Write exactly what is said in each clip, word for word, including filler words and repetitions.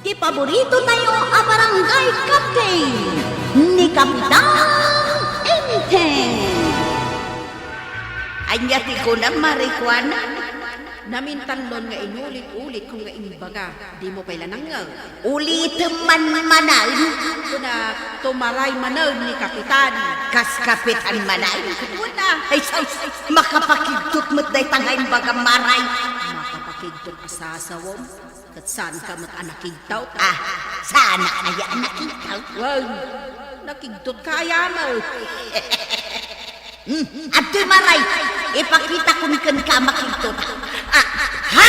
Ti paborito tayo a barangay captain, ni Kapitan Enteng. Ania ti kunam, Mare Juana? Namintalnon nga inulit-ulit ko nga imbaga, dimo pay la nangngeg. Ulitem man manen. Kuna, tumaray manen ni Kapitan. Kas Kapitan manen? Kuna. Ay, sus, makapakigtot met dayta nga imbagam, Mare. Makapakigtot a sasawem? Ket saanka met a nakigtot? Ah, saanak aya a nakigtot? Wen, nakigtotka aya met. Hmm, adtoy, Mare, ipakitakon kenka a makigtotak. Ah, ha!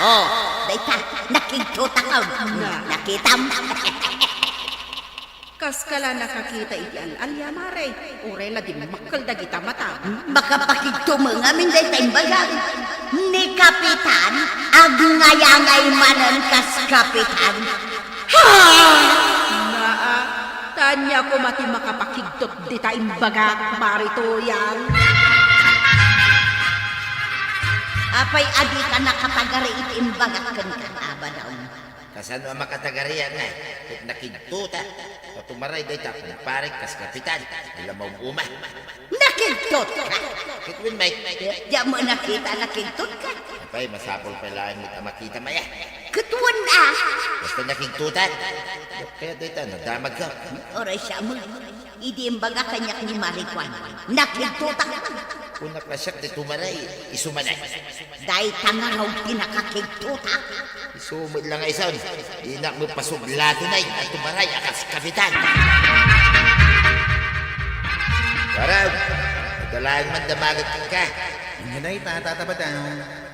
Oh, dayta, nakigtotak. Na. Nakitam? Kaska la nakakita iti al-alia, Mare, uray la dimmakkel dagita mata. Makapakigto met ngamin dayta imbagam. Ni Kapitan, agngayangay manen kas Kapitan. Ha! Naa, ta ania koma ti makapakigtot dita imbagak, Mare Tuyang? Apay a dika nakatagari iti imbagak kenka, Abadaw? Kasano a makatagariak nga, ket nakigtotak. Tumaray dayta, kumparek kas Kapitan, di la maum-uma. Nakigtotka? Ket wen met. Diak met nakita a nakigtotka. Apay, masapul pay laeng met a makitam aya. Ket wen a. Basta nakigtotak. Kayat dayta, nadamagka. Uray siak met. Idi imbaga kaniak ni Mare Juana, nakigtotak. Kunak la siak ti tumaray, isu manen. Dayta ngarud ti nakakigtotak. Isu met la nga isun, dinak met pasublatenay a tumaray a kas Kapitan. Warag, adda laeng man damagek kenka. Ania dayta, Tata Badaw?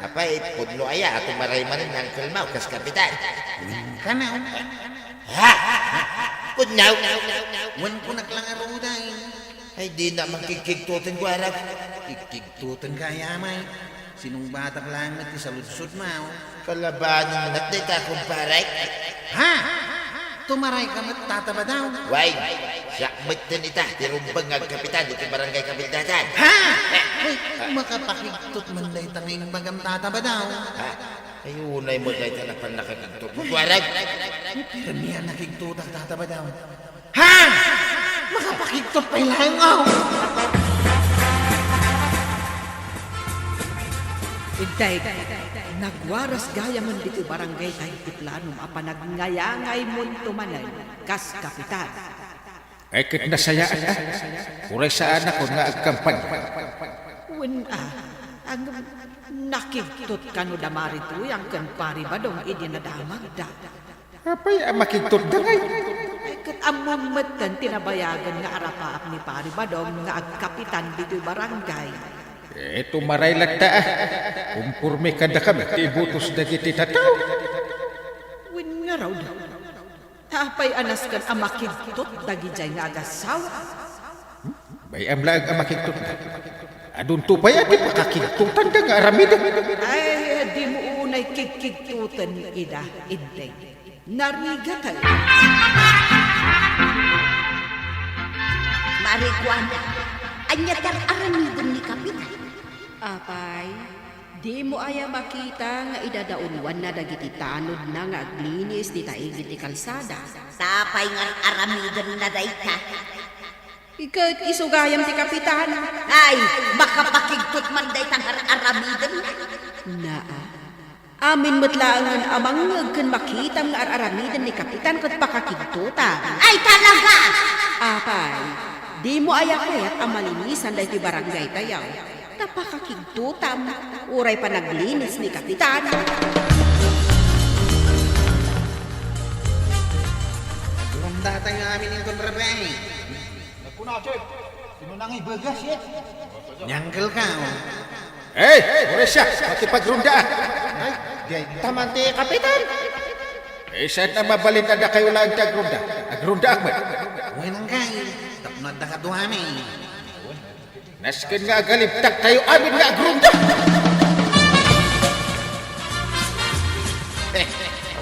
Apay, pudno aya a tumaray manen ni Uncle Mau kas Kapitan? Wen kano. Ha? Pudno? Wen, kunak la ngarud ay. Ay, dinak man kigkigtoten, Warag. Kigkigtotenka aya met. Sinungbatak laeng met ti saludsodmo. Kalabanen met dayta, kumparek. Ha? Tumarayka met, Tata Badaw? Wen, siak metten ita ti rumbeng nga agkapitan iti barangay Kabildatan. Ha? Ay, makapakigtot man dayta nga imbagam, Tata Badaw. Ha? Ay, unay met dayta a pannakakigtot. Warag. Pirmi a nakigtotak, Tata Badaw. Ha? Makapakigtot pay laeng, aw! Integ, nagwaras gayamen ditoy barangaytayo ti planom a panagngayangaymonto manen kas kapitan. Ay, ket nasayaat, a. Uray saanakon nga agkampanya. Wen, a, ag-, nakigtot kano da Mari Tuyang ken Pari Badong idi nadamagda. Apay a makigtotda ngay? Ay, ket ammom metten ti nabayagen nga arapaap ni Pari Badong nga agkapitan ditoy barangay. Eh, tumaray latta, a. Kumporme kadakami ti ibotos dagiti tattao. Wen ngarud, apay a nasken a makigtot dagidiay nga agassawa? Hmm? Bay-am laeng a makigtotda. Adunto pay a ti pakakigtotanda nga aramiden. Ay, dimo unay kigkigtoten ida, Integ. Narigat, a. Mari Juana, ania ti ar-aramiden ni Kapitan? Apay, dimo aya makita nga idadauluanna dagiti tanodna nga aglinis ti taig iti kalsada? Sapay nga ar-aramidenna dayta. Ket isu gayam ti kapitan. Ay, makapakigtot man dayta nga ar-aramiden. Naa. Amin met laengen a mangngeg ken makitam nga ar-aramiden ni kapitan ket pakakigtotam. Ay, talaga! Apay, dimo aya kayat a malinisan daytoy barangaytayo? Ta pakakigtotam, uray panaglinis ni kapitan. Agrumbatayo amin inton rabii. Nagkuna, Jeff. Sino nang ibagas, eh? Nyangkel ka, oh. Hey, uray siak, pati pagrundaak. Ay, dayta man ti kapitan. Eh, saan a mabalin a dakayo laeng ti agrunda? Agrundaak met. Wen, angkay, tapno adda kaduami. Nasken nga agalibtaktayo amin nga agrunda!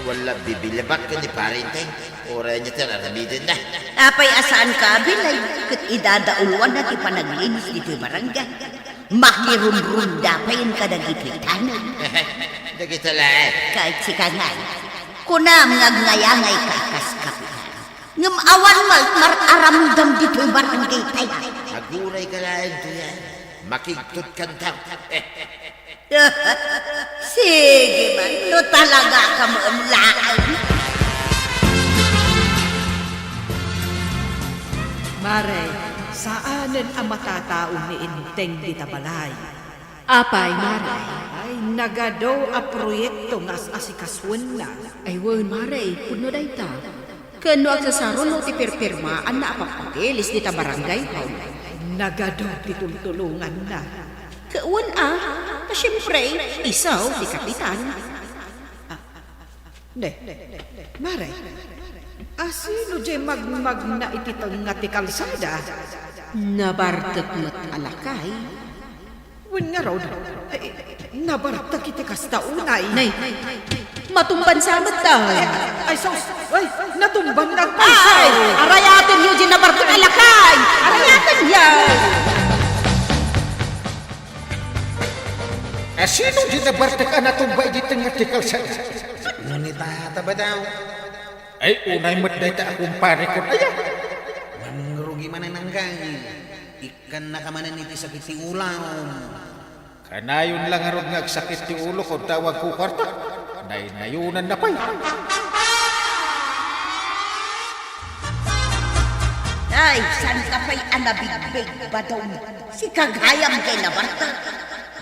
Wala bibilibak ken ni Pari Enteng. Uray nia ti ar-aramidenna. Apay a saanka a bilay ket idadauluanna ti panaglinis ditoy barangay? Makirumrunda payen kadagiti tanod. Dagita laeng. Ket sika ngay. Kunam nga agngayanay ka a kas kapitan. Ngem awan met mar-aramidem ditoy barangay tayo. Aguray ka laeng, Tuyan. Makigtot kantaw. Sige man, no talaga ka met laeng. Mare, saanen a matatao ni Enteng dita balay. Apay, Mare? Ay, nagadu a proyekto nga as-asikasuenna. Ay, wen, Mare, pudno dayta. Ken no agsasaruno ti pirpirmaanna a pappapeles dita barangay hall. Nagadu ti tultulonganna. Ke-, wen a, ta siempre, isu ti kapitan. Ah, ne, Mare, asino diay magmagna iti tengnga ti kalsada? Nabartek met a lakay. Wen ngarud, eh, nabartek iti kasta unay. Nay, matumban sa met da. Ay, ay, sus! Ay, natumban nga agpayso! Ay, arayatenyo diay nabartek a lakay! Arayatenyo! Asino diay nabartek a natumba iti tengnga ti kalsada? Ngunit, ah, taba daw. Ay, unay met dayta a kumpare ko. Aya! Mangrugi manen, anggaw. Ikkannaka manen iti sakit ti ulom. Kanayon la ngarud nga agsakit ti ulok, ta awan kukuarta. Naynayonanna pay. Ay, saanka pay a nabigbig, Badong? Sika gayam diay nabartek.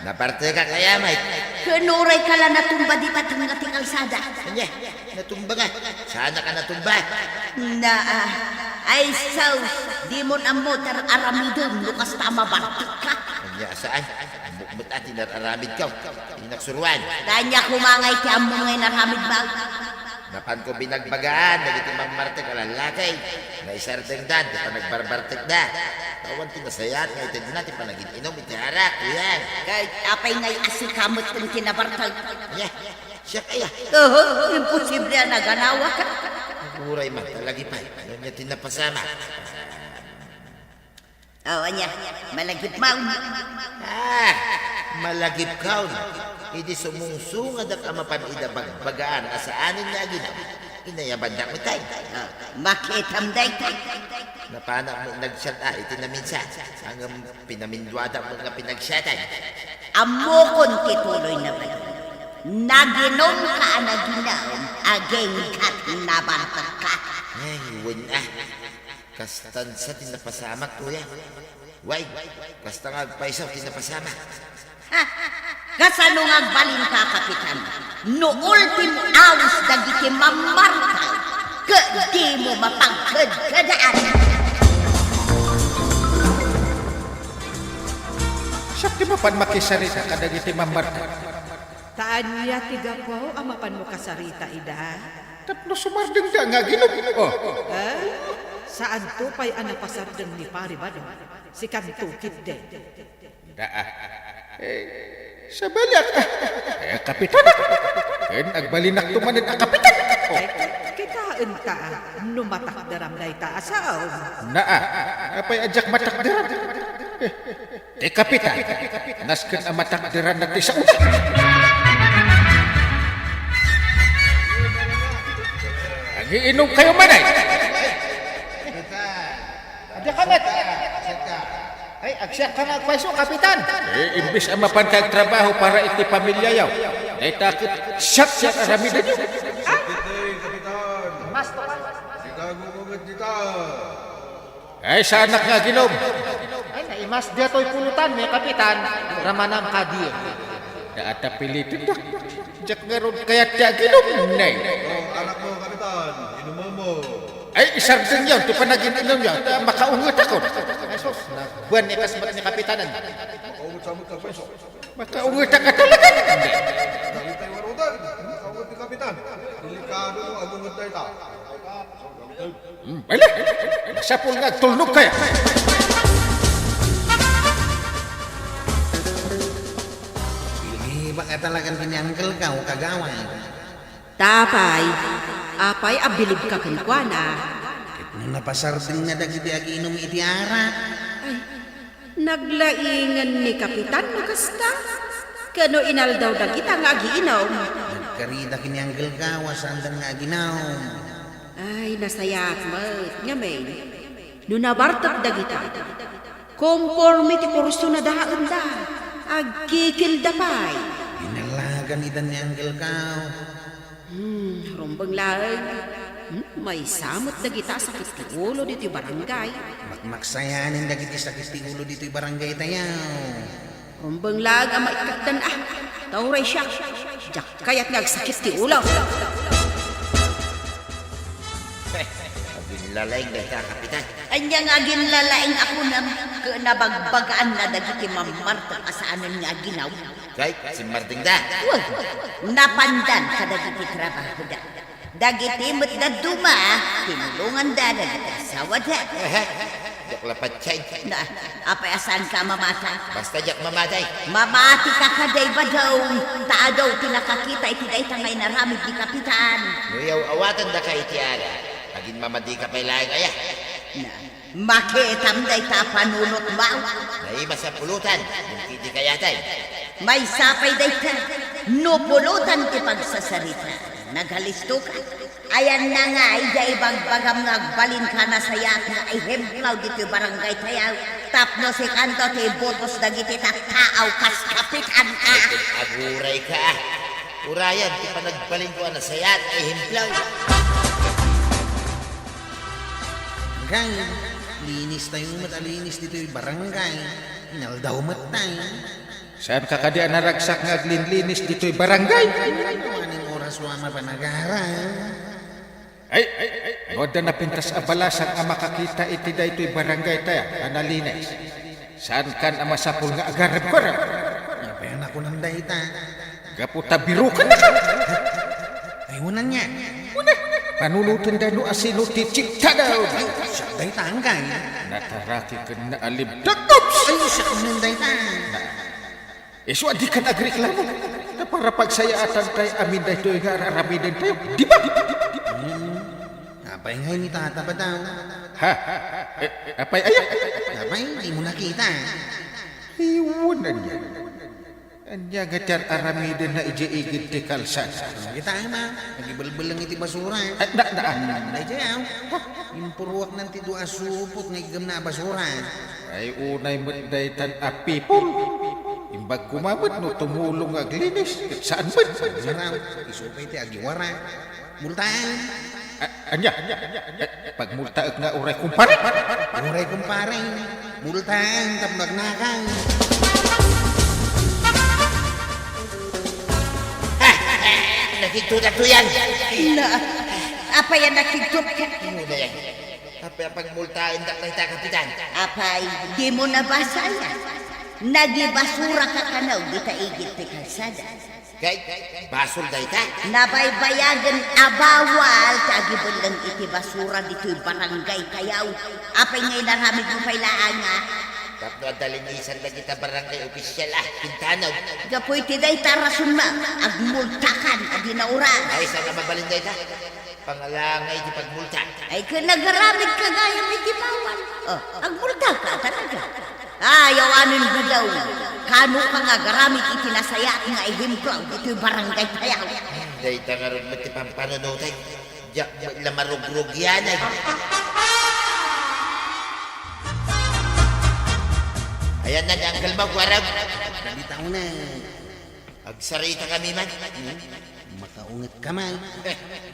Nabartekak gayam, ay. Ken uray ka la natumba dita tengnga ti kalsada. Ania? Natumba nga. Saanak a natumba? Naa. Ay, sus, dimon ammo ti ar-aramidem no kasta a mabartekka. Ania, saan? Ammok met a ti nar-aramidko. Inaksuruan. Ania koma ngay ti ammom nga inaramidmo? Napanko binagbagaan dagiti mammartek a lallaki. Naisardengdan ti panagbarbartekda. Awan ti nasayaat nga itedna ti panagin-inum iti arak, kuyan. Ket apay ngay a sika met ti nabartek? Ania? Siak aya? Oho, imposible a naganawak. Uray man, talagi pay. Ania ti napasamak? O, ania? Malagipmon? Ah, malagipkon. Idi sumungsungadak a mapan ida bagbagaan a saanen nga aginum, inayabandak met. O, makitam dayta. Napanak met nagsiat a iti naminsa. Ngem pinaminduadak met nga pinagsiatan. Ammokon ti tuloy na balo. Naginumka a naginum, agingga ti nabartekka. Ay, wen a. Kastan sa ti napasamak, kuya. Way, kasta nga agpayso ti napasamak. Ha? Kasano nga agbalinka, Kapitan? No ultim awis dagiti mammartek, ket dimo mapagkedkedaan. Siak ti mapan makisarita kadagiti mammartek. Ta ania ti gapu a mapanmo kasarita ida? Tapno sumardengda nga aginum. O. Eh? Saanto pay a napasardeng ni Pari Badong? Sikanto ketdi. Daa. Eh, sabaliak. Eh, kapitan. Ken agbalinakto manen a kapitan. O. Ay, kitaenta, no matakderam dayta a sao. Naa. Apay a diak matakderan? Eh, Ti kapitan, nasken a matakderanna ti saona. Agiinumkayo manen. Adda ka met. Ay, agsiakka nga agpayso, Kapitan. Eh, imbes a mapanka agtrabaho para iti pamiliayo, dayta ket siak ti aramidenyo. Ah? Mas to ka. Sika gugumet dita. Ay, saanak nga aginum. Ay, naimas daytoy pulutan, ni Kapitan. Ramanam kadi. Daat a pilitendak. Diak ngarud kayat ti aginum, ne. O, anak mo, Kapitan, inumem mo. Ay, isardengyo ti panagin-inumyo, ta makaungetakon. Ay, sus, nagbuan ni kasmat ni Kapitanan. Makaunget sa mo, Kapitan. Makaungetak a talaga. Dagitay warudan, makaunget ni Kapitan. Delikado, agunget dayta. Hmm, bale. Masapul nga agtulnog kayo. Bilibak a talagan ti ni Uncle ka, o kagawad. Ta apay, apay a bilibka kenkuana? Ket no napasardengna dagiti agiinum iti arak. Ay, naglaingen ni Kapitan no kasta? Ken no inaldaw dagita nga agiinum? Karida ken ni Uncle Kao a saanda nga aginaw. Ay, nasayaat met. Ngamin, no nabartek dagita, konforme ti kurso na daenda, agkikilda pay. Inalagan ida ni Uncle Kao. Hmm, rumbeng laeng. Hmm, maysa met dagita a sakit ti ulo ditoy barangay. Makmaksayanen dagiti sakit ti ulo ditoy barangay tayo. Rumbeng laeng a maikkatdan a. Ta uray siak, diak kayat nga agsakit ti ulo. Aginlalaing dayta, Kapitan. Ania nga aginlalaing a kunam, ket nabagbagaanna dagiti mammartek a saanen nga aginaw. Kay, simmardingda. Wen, napandan kadagiti trabahoda. Dagiti met dadduma, tinulonganda dagiti asawada. Ehe, diak la patien. Na, apay a saanka a mamati? Basta diak mamati. Mamati ka kadi, Badong, ta adu ti nakakita iti dayta nga inaramid ni Kapitan. No yaw-awatandaka iti ara, agin mamadika pay laeng aya. Na, makitam dayta a panunotmo. Naimas a pulutan, iti kayatay. Maysa pay dayta, no pulutan ti pagsasarita, nagalistoka. Ayanna nga, idiay ibagbagam nga agbalinka a nasayaat nga ehemplo ditoy barangay tayo, tapno sikanto ti ibutos dagiti tattao kas kapitan a. Ay, agurayka. Urayan ti panagbalinko a nasayaat nga ehemplo. Gay, linis tayo met a linis ditoy barangay. Inaldaw met tayo. Saanka kadi a naragsak nga aglinlinis ditoy barangay? Awanen oras wa mapanagara. Ay, ay, ay, no adda napintas a balasang a makakita iti daytoy barangay tayo a nalinis, saankan a masapul nga agarem-garem? Apay a nakunam dayta? Gapu ta birukennaka. Ay, wen ania. Wen, panunotenda no asino ti chiptada. Ay, siak dayta, anggay. Nataraki ken naalibdak. Oops! Ay, siak nen dayta. Isu a dikan agreklamo. Ta para pagsayaatan tayo amin daytoy nga ar-aramiden tayo. Di ba? Hmm. Apay ngay ni tata ba daw? Ha? Eh, apay aya? Apay, di mo nakita. Ay, wen ania. Ania nga ti ar-aramidenna idiay igid ti kalsada? Kita, ma. Nagibelbeleng iti basura. Ah, na, na, ah. Daydiay, ah. Impuruaknan ti dua a supot nga iggemna a basura. Ay, unay met daytan a people. Imbag koma met no tumulong nga aglinis, ket saan met. Saan? Isu pay ti agiwara. Multaen. A-, ania? Eh, pagmultaek nga uray kumpare? Uray kumpare. Multaen tapno agnakang. Nakigtutak to yan. Na, apay a nakigtutak? Ano na yan? Apay a pagmultaen dak na ita, Kapitan? Apay, di mo nabasa yan? Nagibasura ka kano dita igid ti kalsada. Kay, basol dayta. Nabaybayagen a bawal ti agibelleng iti basura ditoy barangay tayaw. Apay nga inaramidmo pay laeng a? Tapno adda linisan dagita barangay official a, kintanod. Gapu iti dayta a rasonmo, agmultakan a di nauray. Ay, saan a mabalin dayta? Pangalangay ti pagmulta. Ay, ken nagaramidka gayam iti bawal. Oh, agmultaka talaga. Ay, awanen gadaw. Kano ka nga agaramid iti nasayaat nga ehemplo ditoy barangay tayaw? Dayta ngarud met ti pampanunotek. Diak met la marugrugyanen. Ayan na ni Uncle Mau, kuarag. Bitaw na. Agsarita kami man. Makaunget ka man.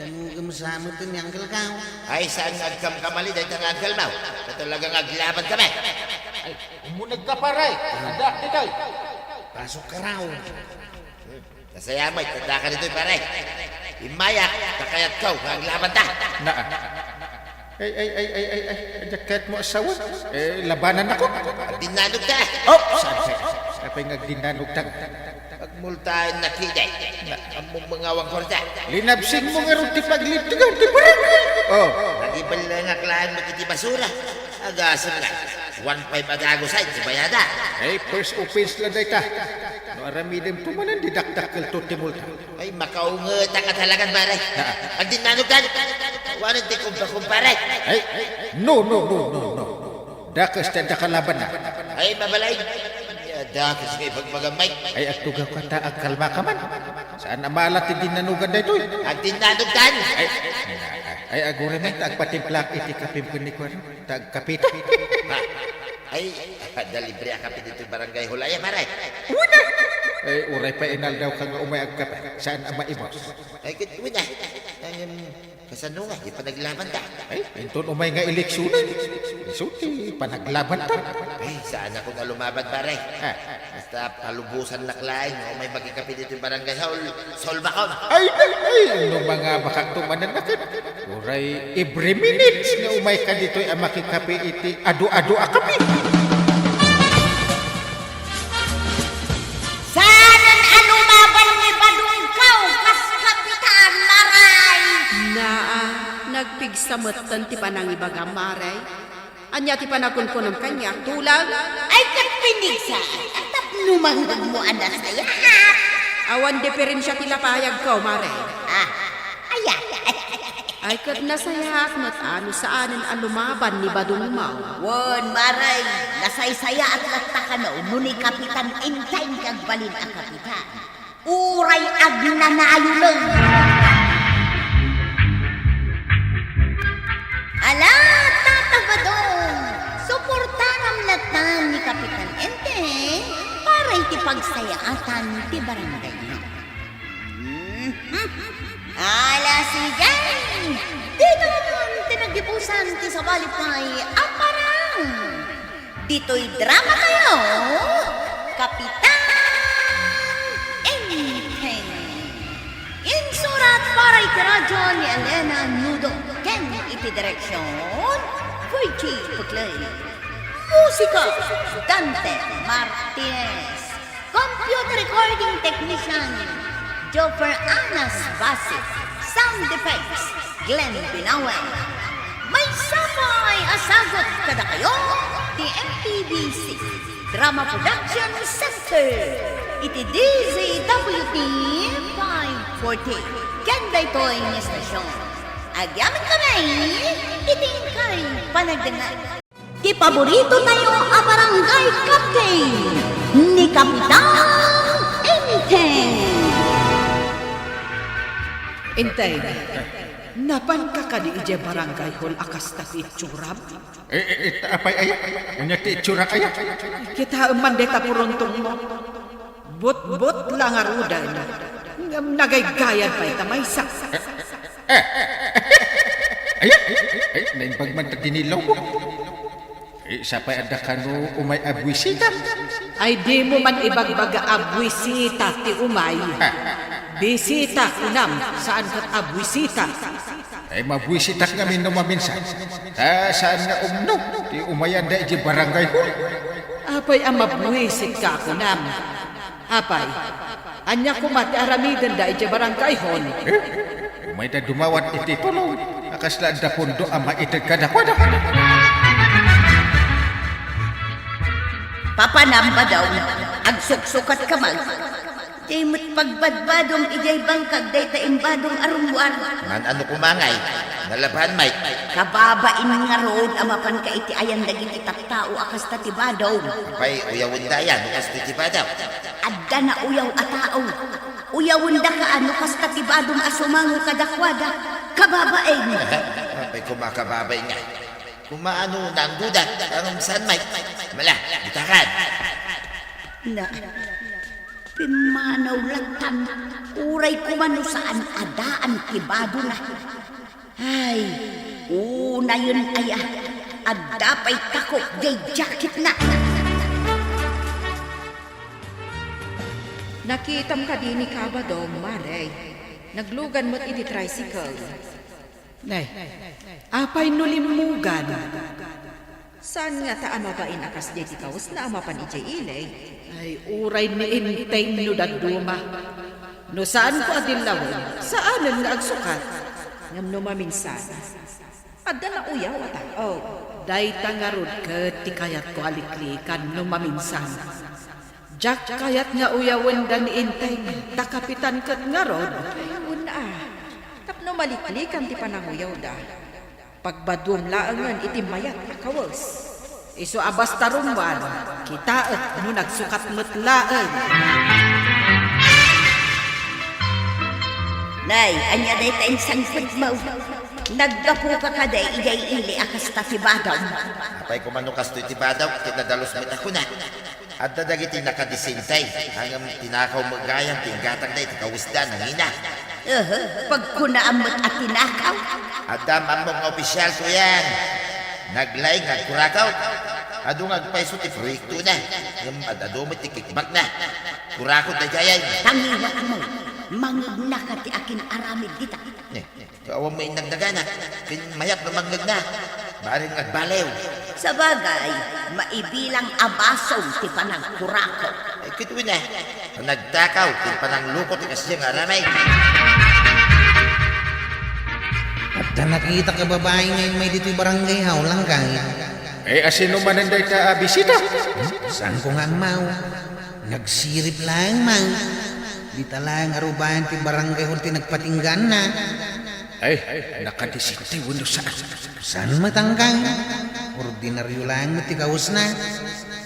Danugem sa met ni Uncle Kao. Ay, saan nga agkamkamali dayta nga Uncle Mau? Ta talaga nga aglaban kami. Ay, umuneg ka, pare. Adda ditoy. Pasok ka raw. Nasaya met, adda ka ditoy, pare. Immayak, ta kayatko nga aglabanta. Naa. Ay, ay, ay, ay, ay, ay, diak kayatmo a sawen. Eh, labanannako. Agdinnanogta. Oh, sabi, sabi nga agdinnanogta. Agmultaennak ida. Ammom nga awan kuarta. Linabsingmo ngarud ti paglibtegan ti barangay. Oh. Nagibellengak laeng met iti basura. Agasem nga. One five a dagus ay ti bayada. Ay, first offense la dayta. No aramidem to manen, di dakdakkelto ti multa. Ay, makaungetak a talagan, pare. Ha? Agdinnanogtan. Awanen ti kumpa, kumpare. Ay, no, no, no, no, no. Dakes ti adda kalabanna. Ay, mabalay. Ya, dakes nga ipagpagamay. Ay, agtugawka ta agkalmaka man. Saan a maala ti dinnanugan daytoy? Agdinnanogkan! Ay, ay, aguray man, ta agpatimplaak iti kapim ken ni kuan, ta agkapita. Ha? Ay, adda libre a kape ditoy barangay hall aya, pare? Una! Ay, uray pay inaldaw ka nga umay agkape, saan a maibos? Ay, ket una. Ay, em, Kasano nga, di panaglabanta? Ay, inton umay nga eleksionen. Isu ti panaglabanta. Ay, saan ako na lumaban, pare? Ah. Basta palubosannak laeng nga umay makikape ditoy barangay hall, solbakon. Ay, ay, ay, no mangabakak to manen a ket. Uray, every minutes nga umay ka ditoy a makikape iti adu-adu a kape. Saanen a lumaban ni Badongkaw kas kapitan, Maray? Naa, nagpigsa metten ti panangibagam, Maray. Ania ti panagkunkunam kaniak, tulag? Ay, ket pinigsa, tapno mangngegmo a nasayaat. Awan diferensia ti lapayagko, Maray. Ah, Aya. Ay, ket nasayaat met a no saanen a lumaban ni Badongmaw. Wen, Maray, nasaysayaat latta kano no ni Kapitan Enteng ti agbalin a kapitan. Uray agnanayon. Ala, Tata Badong, suportanam latta ni Kapitan Enteng para iti pagsayaatan ti barangay. Mhm. Ala, sige! Ditoy ti naggibusan ti sabali pay a parang. Ditoy drama tayo, Kapitan Enteng. Insurat para iti radyo ni Elena Nudo ken iti direksyon, Virgie Puclay. Musika, Dante Martinez. Computer recording technician, Joffer Anas Basi. Sound effects, Glenn Binawen. Maysa pay a sagut kadakayo ti M T B C Drama Production Center iti D Z W T five forty. Ken daytoy nga estasyon, agyamankami iti inkay panagdengngeg. Ti paborito tayo a barangay captain, ni Kapitan Enteng. Enteng, napanka kadi idiay barangay hall a kasta ti itsuram? Eh, eh, eh, apay aya? Ania ti itsurak aya? Kitaem man dayta purontongmo. Butbut la ngaruden, ngem nagaygayad pay ta maysa. Eh, eh, ay, ay, ay, ay, naimbag man ta dinilawmo. Eh, sapay adda kano umay a buisita? Ay, dimo man ibagbaga a buisita ti umay. Ah. Bisita, kunam, saan ket a buisita. Ay, mabuisitak ngamin no maminsan. Ta saan nga umno ti umayan da iti barangay hall. Apay a mabuisit ka, kunam? Apay, ania koma ti aramiden da iti barangay hall? Eh? Umayda dumawat iti tulong a kasla adda pondo a maited kadakuada. Papanam, Badong, agsuksukat ka man. Diay met pagbadbadom idiay bangkag dayta imbadong a rummuar. Ngan ano koma ngay, nalaban met. Kababain ngarud a mapanka iti ayan dagiti tattao a kasta ti Badong. Apay, uyawenda aya no kasta ti Badong? Adda nauyaw a tao. Uyawendaka a no kasta ti Badong a sumango kadakuada. Kababain. Apay koma kababain ngay. Koma ano, nangduda, ang saan met? Mala, bitakan. Na, Pimmanaw lattan, uray koma no saan a daan ti badona. Ay, unayen aya, adda pay takop diay jacketna. Nakitam kadi ni Kabadong, Maray? Naglugan met iti tricycle. Nay, apay no limmugan? Saan ngata a mabain a kasdiay ti kawesna a mapan idiay ili? Ay, uray ni Enteng no dadduma. No saanko a dillawen, saanen nga agsukat. Ngem no maminsan, adda nauyaw a tao. Dayta ngarud ket ti kayatko a liklikan no maminsan. Diak kayat nga uyawenda ni Enteng, ta kapitan ket ngarud. Ay, wen a. Tapno maliklikan ti pananguyawda, pagbaduam laengen iti mayat a kawes. Isu a basta rummuar, kitaek no nagsukat met laeng. Nay, ania dayta insangpetmo? Naggapuka kadi idiay ili a kasta ti badom? Apay koma no kastoy ti badom, ket nadalus met a kuna. Adda dagiti nakadisente, ngem tinakaw met gayam ti inggatangda iti kawesda a nangina. Aha, pagkunaam met a tinakaw? Adda ammok nga opisyal, kuyan. Naglaing nga agkurakot. Adu nga agpayso ti proyektona, ngem ad-adu met ti kickbackna. Kurakot daydiay. Tangiwatmo, mangegnaka ti akin-aramid dita. Eh, awan mo innagdaganak, ken mayat no mangngegna, bareng agbaliw. Sabagay, maibilang a basol ti panagkurakot. Eh, ket wen a, panagtakaw, ken panangluko ti kasdiay nga aramid. Adda nakitak a babai nga immay ditoy barangay hall, Langgay. Eh, asino manen dayta a bisita? Saanko nga ammo. Nagsirip laeng man. Dita laeng a rubayan ti barangay hall ti nagpatinggaanna. Ay, nakadisente wenno saan? Saan met, Langgay? Ordinario laeng met ti kawesna.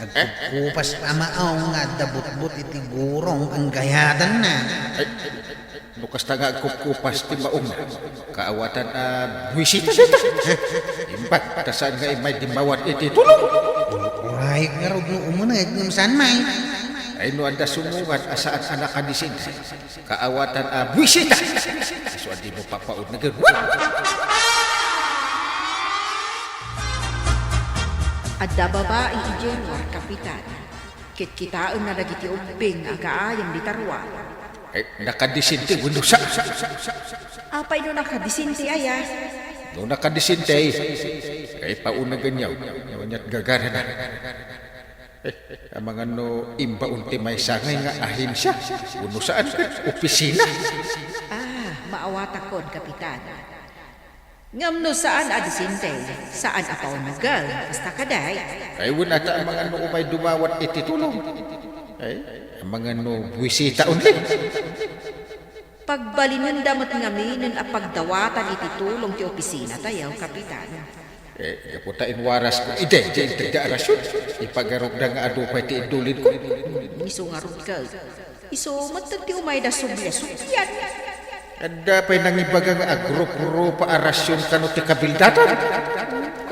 Nagkupkupas a maong nga adda butbot iti gurong a gayadanna. Ay, no kasta nga agkupkupas ti maong, kaawatan a buisita dayta. Imbag ta saan nga immay dimmawat iti tulong. Uray ngarud no umuneg ngem saan met. Ay, no adda sumungad a saan a nakadisente, kaawatan a buisita. Isu a dimo papaunegen. Adda babai idiay ruar, Kapitan. Kitkitaenna dagiti ubbing a agaayam dita ruar. Eh, nakadisente wenno sa? Apay no nakadisente aya? No nakadisente, eh, paunegenyo. No aniat gagarana. Eh, amangan no imbaon ti maysangay nga ahensia, wenno saan ket opisina? Ah, maawatakon, Kapitan. Ngem no saan a disente, saan a paunegen, kasta kadi? Ay, wen a ta amangan no umay dumawat iti tulong. Ay, amangan no buisita only. Pagbalinenda met ngaminen a pagdawatan iti tulong ti opisinatayo, Kapitan. Eh, gapu ta inwarasko idi, di inted da a rason. Ipagarupda nga adu pay ti idulidko. Isu ngarud ket, isu met ti umayda subliasublian. Adda pay nangibaga nga agruprupa a rason kano ti kabildatan.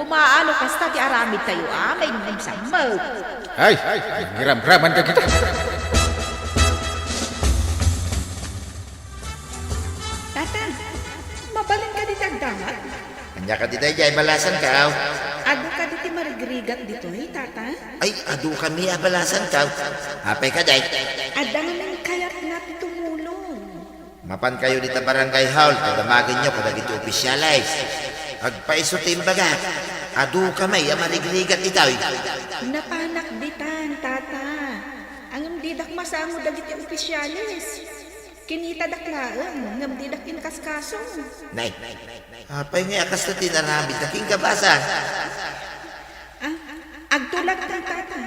Kumaano kasta ti aramidtayo amin, ngem sammog. Ay, nangiramraman dagita. Tata, mabalin kadi ti agdangat? Ania kadi daydiay a balasanko? Adu kadi ti marigrigat ditoy, Tata? Ay, adu kami a balasanko. Apay kadi? Adda ngamin kayatna ti tumulong. Mapankayo dita barangay hall, ta damagenyo kadagiti opisyales. Agpayso ti imbagak. Adu kami a marigrigat ditoy. Napanak ditan, Tata. Ngem didak masango dagiti opisyales. Kinitadak laeng, ngem didak inkaskaso. Nay, apay ngay a kasta ti inaramidda kenka, basang? Ah, agtulagtan, Tata.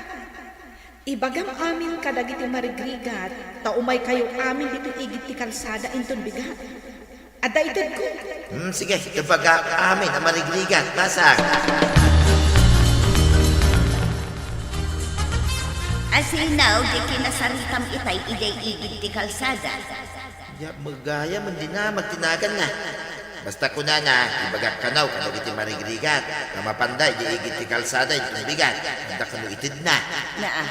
Ibagam amin kadagiti marigrigat, ta umaykayo amin ditoy igid ti kalsada inton bigat. Adda itedko. Hmm, sige, ibagak amin a marigrigat, basang. Asino ti kinasaritam itay idiay igid ti kalsada? Ya, magayam, dina, magtinaganna. Basta kunana, ibagak kano kadagiti marigrigat, ta mapanda idiay igid ti kalsada inton bigat, adda kano itedna. Naa,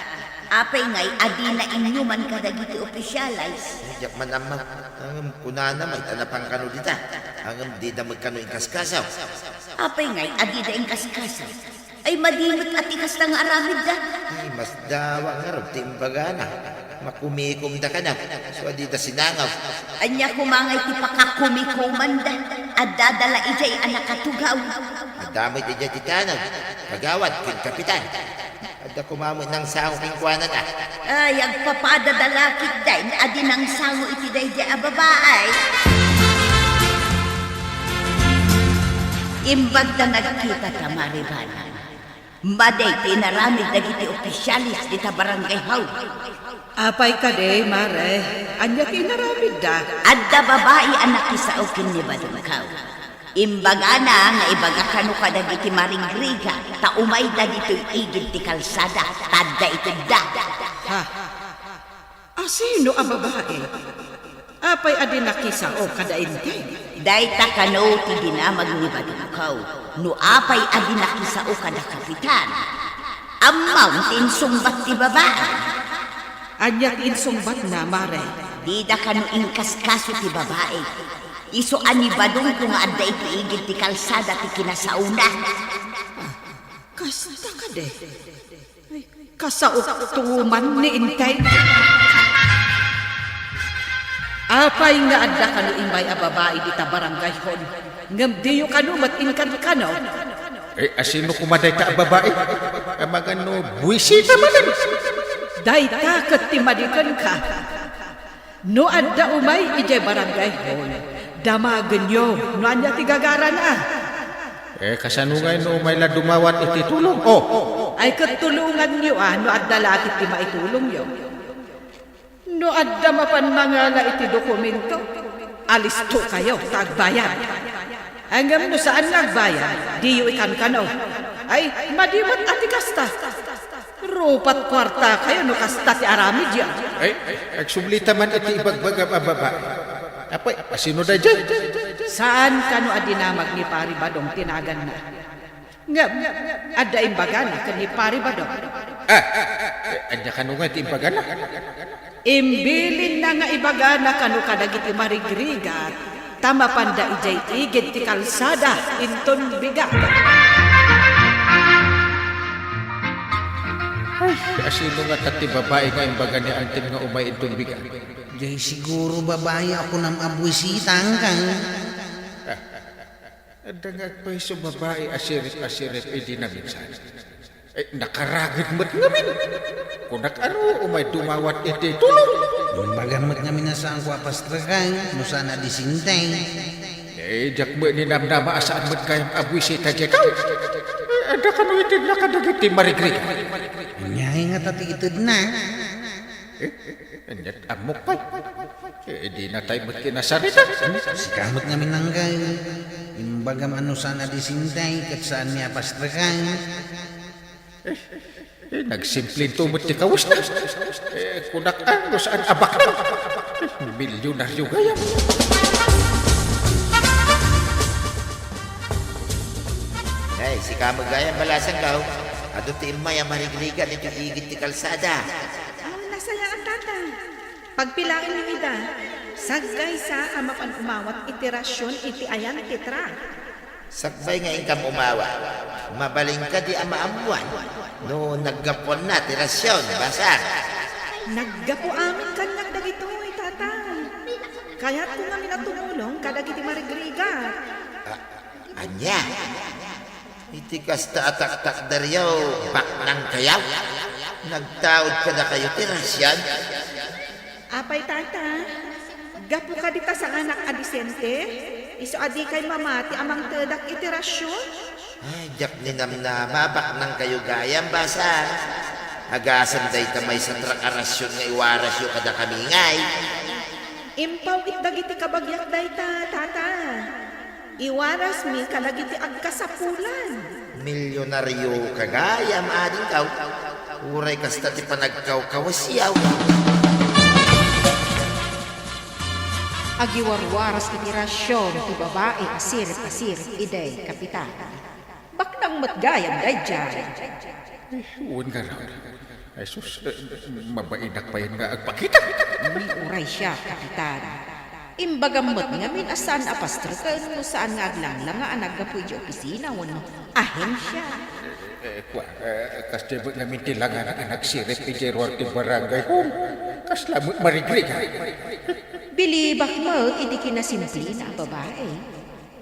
apay ngay a dina inyuman kadagiti opisyales? Diak man ammo. Ngem kunana met a napan kano dita. Ngem dida met kano inkaskaso. Apay ngay a dida inkaskaso? Ay, madi met a ti kasta nga aramidda. Ay, masdawa ngarud ti imbagana. Makumikomda kano, so a dida sinangaw. Ania koma ngay ti pakakumikomanda? Addada la idiay a nakatugaw. Adda met idiay ti tanod, kagawad ken kapitan. Adda koma met nangsango kenkuana, a. Ay, agpapadada la ketdin a di nangsango iti daydiay a babai. Imbag ta nagkita ta, Mare Banang. Madi ti inaramid dagiti opisyales dita barangay hall. Apay kadi, Mare? Ania ti inaramidda? Adda babai a nakisao ken ni Badong Kaw. Imbagana nga ibaga kano kadagiti marigrigat ta umayda ditoy igid ti kalsada, ta adda itedda. Ha? Asino a babai? Apay a di nakisao kada Enteng? Dayta kano ti dinamag ni badongko. No apay a di nakisao kada Kapitan, ammom ti insungbat ti babai. Ania ti insungbatna, Mare? Dida kano inkaskaso ti babai. Isu a ni badongko nga adda iti igid ti kalsada ti kinasaona. Ah, kasta kadi? Ay, kasaok tuman ni Enteng. Apay nga adda kano immay a babai dita barangay hall, ngem diyo kano met inkankano? Eh, asino koma dayta a babai? Amangan no buisita manen. Dayta ket ti madi kenka. No adda umay idiay barangay hall, damagenyo no ania ti gagarana. Eh, kasano ngay no umay la dumawat iti tulong? Oh! Ay, ket tulonganyo a no adda la ket ti maitulongyo. No adda mapan mangala iti dokumento, alistokayo ta agbayad. Ngem no saan nga agbayad, diyo ikankano. Ay, madi met a ti kasta. Rupat kuartakayo no kasta ti aramidyo. Ay, agsublita man iti ibagbagam a babai. Apay, asino daydiay? Saan kano a dinamag ni Pari Badong ti naganna? Ngem, adda imbagana ken ni Pari Badong. Ah, eh, ania kano nga ti imbagana? Imbilinna nga ibagana kano kadagiti marigrigat ta mapanda idiay igid ti kalsada inton bigat. Ay, asino ngata ti babai nga imbaga ni Antin nga umay inton bigat? Diay siguro babai a kunam a buisitangka. Ah, adda nga agpayso babai a sirip a sirip idi naminsan. Eh, nakaragid met ngamin. Kunak ano, umay dumawat iti tulong. Imbagam met ngamin a saanko a pastreken, no saan a disinte. Eh, diak met ninamnama a saan met gayam a buisita diay tao. Eh, adda kano iti nakadagiti marigrigat. Ania ngata ti itedna? Eh, aniat ammok pay. Eh, di na tayo met kinasarita. Sika met ngamin nanggan. Imbagam a no saan a disinte, ket saanmi a pastreken. Eh, eh, nagsimplento met ti kawesna. Eh, kunak a no saan a baknang. Eh, milyonaryo gayam. Ay, sika met gayam, balasangko. Adu ti immay a marigrigat iti igid ti kalsada. Ah, nasayaat, tata. Pagpilaenyo ida, saggaysa a mapan umawat iti rasion iti ayan ti truck. Sakbay nga inkam umawat, mabalin kadi a maammuan no naggapuanna ti rasion, basang? Naggapu amin kaniak dagitoy, tata. Kayatko ngamin a tumulong kadagiti marigrigat. Ah, ania? Iti kasta a taktakderyo, baknangkayo? Nagtaud kadakayo ti rasion? Apay, tata? Gapu kadi ta saanak a disente? Isu a dikay mamati a mangtedak iti rasion? Ay, diak ninamnama, baknangkayo gayam, basang. Agasem dayta maysa a truck a rasion nga iwarasyo kadakami ngay. Impaw-it dagiti kabagiak dayta, tata. Iwarasmi kadagiti agkasapulan. Milyonaryoka gayam, adingko. Uray kasta ti panagkawkawasyo. Agiwarwaras iti rasion ti babai a sirip a sirip idiay Kapitan. Baknang met gayam daydiay. Eh, wen ngarud. Ay sus, eh, mabainak payen nga agpakita. Ni uray siak, Kapitan. Imbagam met ngamin a saan a pastreken no saan nga aglanglanga a naggapu idiay opisina wenno ahensia. Eh, eh, kua, eh, kasdiay met ngamin ti langana a nagsirip idiay ruar ti barangay hall. Kasla met marigrigat. Bilibak met iti kinasimplena a babai.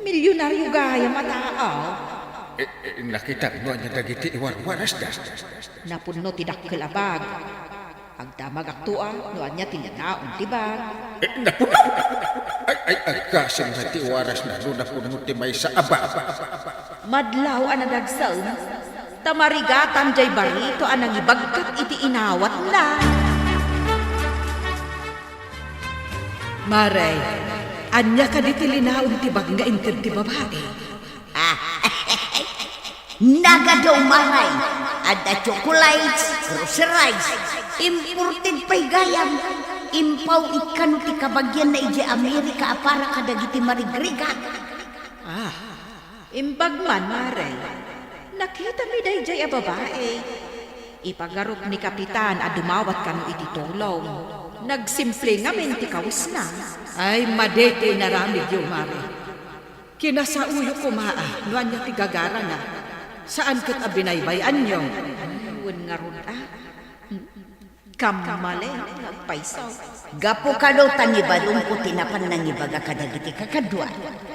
Milyonaryo gayam a tao. Eh, eh, nakitam no ania dagiti iwarwarasda? Napunno ti dakkel a bag. Agdamagakto a no ania ti linaon ti bag. Eh, napunno! Ay, ay, aggasem nga ti warasna no napunno ti maysa a bag. Madlaw a nadagsem, ta marigatan diay barito a nangibagkat iti inawatna. Mare, ania kadi ti linaon ti bag nga inted ti babai? Ah, nagadu, Mare. Adda chocolates, groceries, imported pay gayam. Impaw ikkano ti kabagianna idiay Amerika a para kadagiti marigrigat. Ah, imbag man, Mare. Nakitami daydiay a babai. Ipagarup ni Kapitan a dumawat kano iti tulong. Nagsimple ngamin ti kawesna. Ay, madi ti inaramidyo, Mare. Kinasaoyo koma a no ania ti gagarana. Saan ket a binaybay-anyo. Ay, wen ngarud a. Kammali nga agpayso. Gapu kano ta ni Badongko ti napan nangibaga kadagiti kakadua.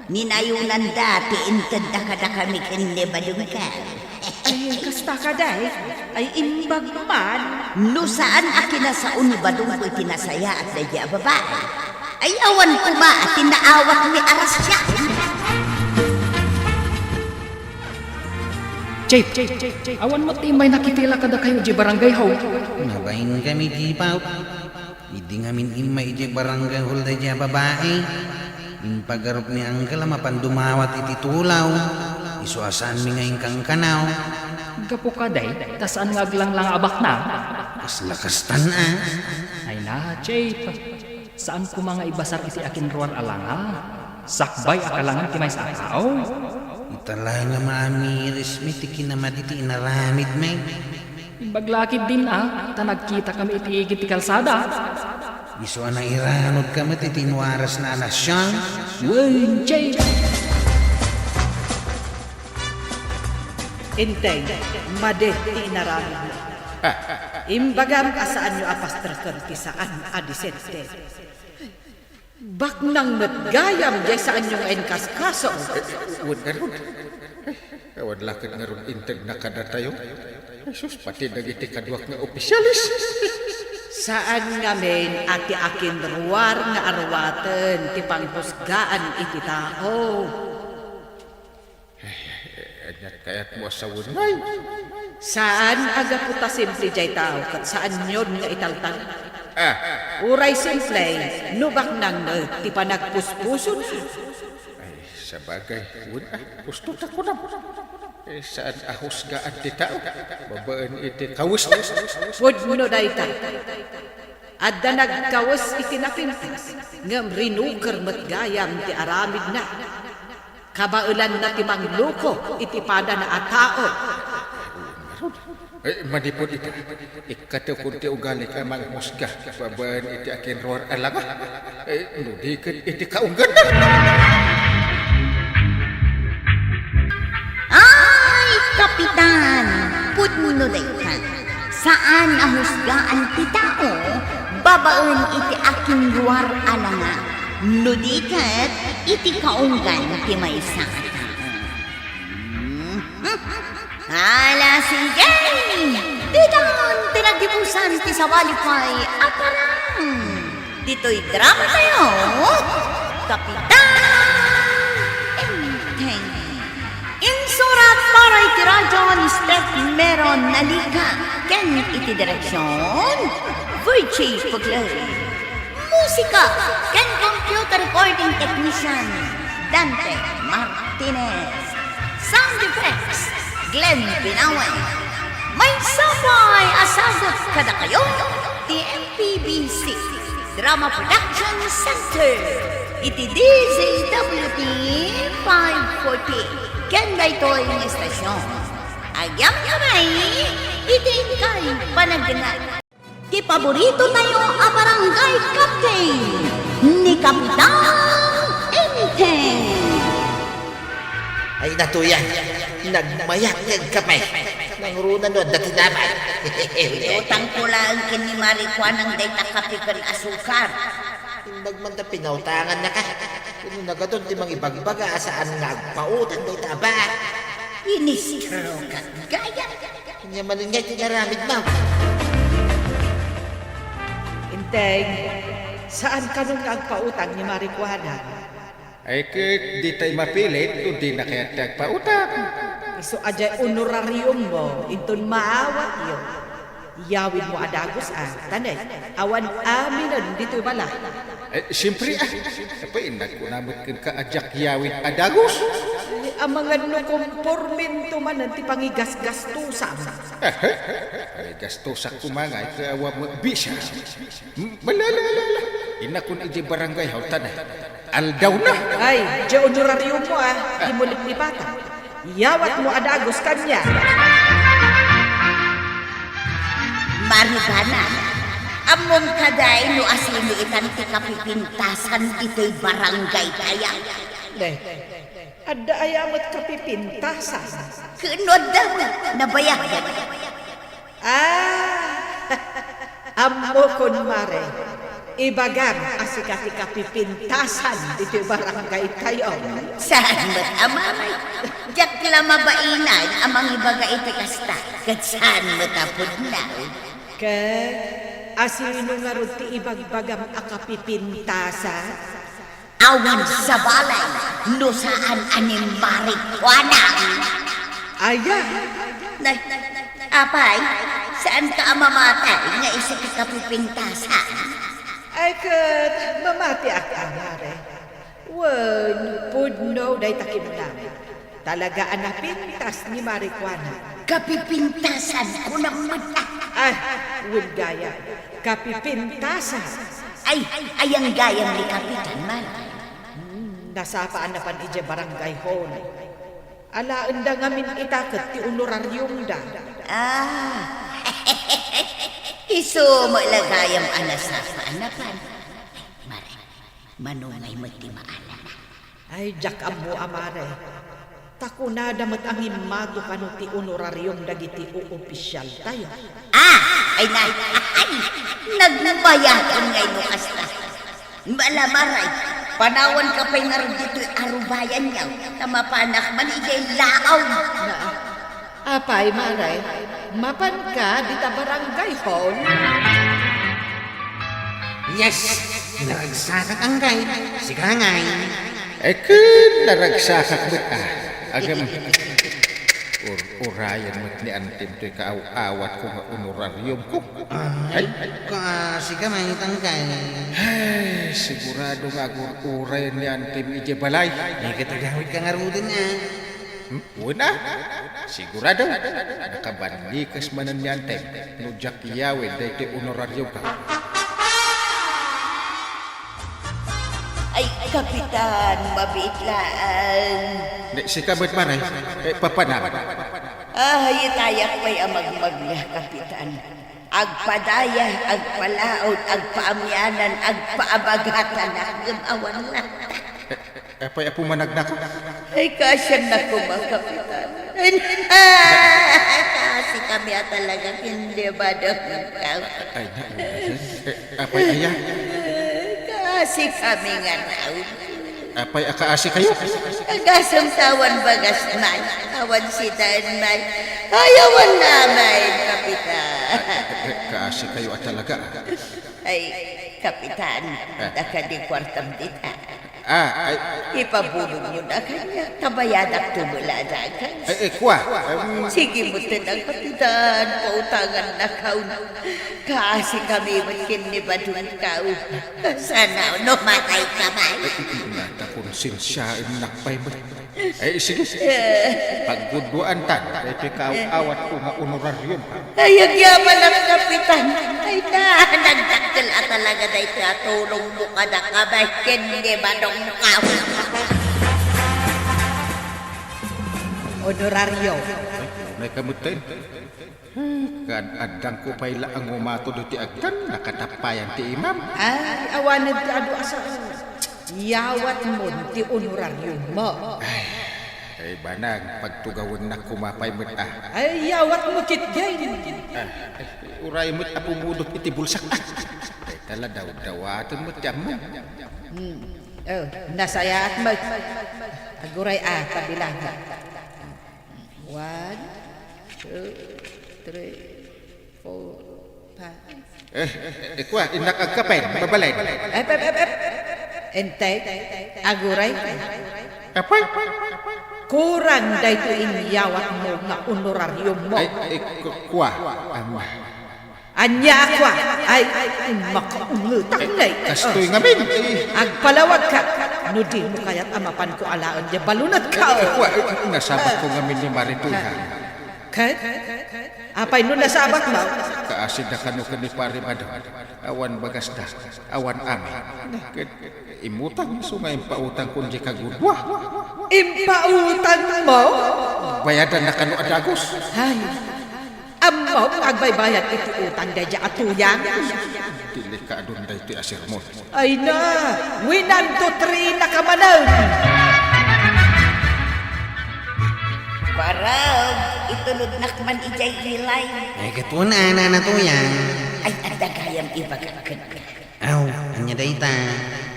Ninayonanda ti intedda kadakami ken ni Badongko. Ay, kasta kadi? Ay, imbag man. No saan a kinasao ni Badongko iti nasayaat daydiay a babai, ay awan koma a ti naawat ni Arasya. Chief, awan met ti immay nakitila kadakayo idiay barangay hall. Nabain kami, Chief. Idi ngamin immay idiay barangay hall daydiay a babai, impagarup ni Angkel a mapan dumawat iti tulaw. Isu a saanmi nga inkankanaw. Gapu kadi, ta saan nga aglanglang a baknang? Kasla kastan a. Ay na, Chief. Saan koma nga ibasar iti akinruar a langa? Sakbay a kalangan ti maysa a tao. Ita la nga maamirismi ti kinamadi ti inaramidmi. Imbag la ketdin a, ta nagkitakami iti igid ti kalsada. Isu a nairanudka met iti inuarasna a nasion. Wen, Chief. Inteng, madi ti inaramidmo. Ah. Imbagam a saanyo a pastreken ti saan a disente. Baknang met gayam diay saanyo nga inkaskaso. Eh, wen ngarud. Eh, awan la ket ngarud intengna kadatayo. Ay, sus, pati dagiti kaduak nga opisyales. Saan ngamin a ti akinruar nga aruaten ti panghusgaan iti tao. Eh, aniat kayatmo a sawen, ngay? Saan a gapu ta simple diay tao ket saanyon nga italtal. Ah. Uray simple, no baknang met ti panagpuspusona. Ay, sabagay, wen a, husto ta kunam. Eh, saan a husgaan ti tao babaen iti kawesna? Pudno dayta. Adda nagkawes iti napintas, ngem rinuker met gayam ti aramidna. Kabaelanna ti mangloko iti padana a tao. Eh, manipud ita, ikkatekon ti ugalik a manghusga babaen iti akinruar a langa. Eh, no di ket iti kaungganna. Ay, Kapitan! Pudno dayta. Saan a husgaan ti tao babaen iti akinruar a langa, no di ket iti kaunggan ti maysa a tao. Hmm? Ala, sige! Ditan ti nagibusan ti sabali pay a parang. Ditoy dramatayo, Kapitan Enteng. Insurat para iti radyo ni Steph Meron Nalica ken iti direksion, Virgie Puglay. Musika ken computer recording technician, Dante Martinez. Sound effects, Glenn Binawen. Maysa pay a sagut kadakayo ti M P B C Drama Production Center iti D Z W T five forty ken daytoy nga estasion. Agyamkamay iti inkay panagdengngeg. Ti paborito tayo a barangay captain, ni Kapitan Enteng. Ay, natuya, nagmayat nga agkape. Nangruna no adda ti damag. Utangko laeng ken ni Mari Kuanang dayta kape ken asukar. Imbag man ta pinautangannaka. Wenno nagadun ti mangibagbaga a saan nga agpautang dayta a baa. Inistroka gayam. Ania manen ngay ti inaramidmo? Enteng, saan kano nga agpautang ni Mari Kuanang? Ay ket, ditay mapilit no dina kayat ti agpautang. Isu a diay honorariummo, inton maawatyo. Yawidmo a dagus a, ta ne, awan aminen ditoy balay. Eh, siempre a. Apay, innakuna met kenka a diak yawid a dagus. Eh, Amangan no kompormento manen ti pangigasgastusam. Ehe. Ay, gastusak koma nga, iti awa mo, bisa. Hmm, mala, ala, ala, ala. Inakon iti barangay hall ta na. Aldaw na. Ay, di honorarium mo, ah. Di mo liplipatan. Yawat mo a dagus kanya. Maribanan, ammom kadi no asino itan ti kapipintasan ditoy barangay tayo? Ne, adda aya met kapipintasan? Ken no adda, nabayagan. Ah, ammokon, Mare. Ibagam a sika ti kapipintasan ditoy barangay tayo. Saan met a, Mare? Diak la mabainag a mangibaga iti kasta, ket saan met a pudno. Ket asino ngarud ti ibagbagam a kapipintasan? Awan sabali no saan a ni Mare Juana. Aya? Nay, apay, saanka a mamati nga isu ti kapipintasan? Ay, ket mamatiak, a, Mare. Wen, pudno dayta kinunam. Talaga a napintas ni Mare Juana. Kapipintasan, kunam met a. Ay, wen gayam. Kapipintasan. Ay, ayan gayam ni Kapitan, Mare. Hmm, nasapa a napan idiay barangay hall. Alaenda ngamin ita ket ti honorariumda. Ah, isu met la gayam a nasapa a napan. Ay, Mare, manungay met ti maala. Ay, diak ammo a, Mare. Ta kunada met a ngimmato kano ti honorarium dagiti oopisialtayo. Ah! Ay, nay, ay, nagbayatan ngay no kasta. Bala, Mare, panawanka pay ngarud ditoy arubayanyo, ta mapanak man idiay laom. Na, apay, Mare, mapanka dita barangay hall? Yes! Naragsakak, anggaw. Sika ngay. Ay, ken naragsakak met, a. Agam, ur-, urayen met ni Antim toy kaaw-awatko nga honorariumko. Ay, ay, kaasi ka, mangitang ka, eh. Ay, sigurado nga agur-uray ni Antim idiay balay. Ay, katagawid ka ngaruden, ah. Hmm? Wen a, sigurado. Nakabanlikas manen ni Antim no diak yawen daytoy honorariumko. Ay, Kapitan, mabiit laeng. Ni, sika met, Mare, eh, papanam. Ay, itayak pay a magmagna, Kapitan. Agpadaya, agpalaod, agpaamianan, agpaabagatan, ngem awan latta. Eh, apay a pumanagnak? Ay, kaasiannak koma, Kapitan. Ay, kaasi kami a talaga, ken di ba, Dong? Ay, na, eh, apay aya? Kaasi kami nga raw. Apay a kaasikayo? Agasem ta awan bagasna, awan sitaenna. Ay, awan laeng, Kapitan. Eh, eh, kaasikayo a talaga, a. Ay, Kapitan, ah, adda kadi kuartam dita? Ah, ay. Ipabulongmo da kaniak, ta bayadakto met la a dagas. Ay, ay, kua, em. Sige met, Kapitan, pautangannakaw. Kaasi kami met ken ni Badong Kao. Sana no matay ka man. Ay, iti nga ta konsensiaennak pay met. Ay, sige. Pagguduantan, daytoy kaaw-awatko nga honorarium. Ay, agyamanak, Kapitan. Ay, na, nagdakkel a talaga daytoy a tulongmo kadakami ken ni Badong Kao. Honorario. Ay, unay ka met, tay. Kad-addangko pay la a ngumato ditoy agtan, nakatappayan ti imam. Ay, awanen ti adu a sao. Yawatmon ti honorariummo. Ay, ay, banag, pagtugawennak koma pay met a. Ay, yawatmo ketdin. Ah, ay, uray met a pumudot iti bulsak. Ay, tala dawdawaten met ti ammom. Hmm. Oh, nasayaat met. Aguray a, pabilangan. One, two, three, four, five. Eh, eh, kua, innak agkapen, mabalin. Ep, ep, ep, ep. Entay, aguray. Apay? Kurang daytoy inyawatmo nga honorariummo. Ay, eh, ku-, kua, am. Ania a kua? Ay, makaungetak ngay. Kastoy ngamin. Agpalawagka. No dimo kayat a mapanko alaen diay balunetko. Wa, nasabatko ngamin ni Mari Tuya. Ket? Apay no nasabatmo? Kaasida kano ken ni Pari Badong. Awan bagasda, awan amin. Ket imutang isu nga impautangko diay kagudua. Impautangmo? Bayadanna kano a dagus. Ay, ammom nga agbaybayad iti utang daydiay a tuyang? Delikadon daytoy a sermon. Ay na, winanto trinaka manen. Barog, itulodnak man idiay ilay. Ay, ket wen a, Nana Tuyang. Ay, adda gayam ibagak kenka. Aw, ania dayta?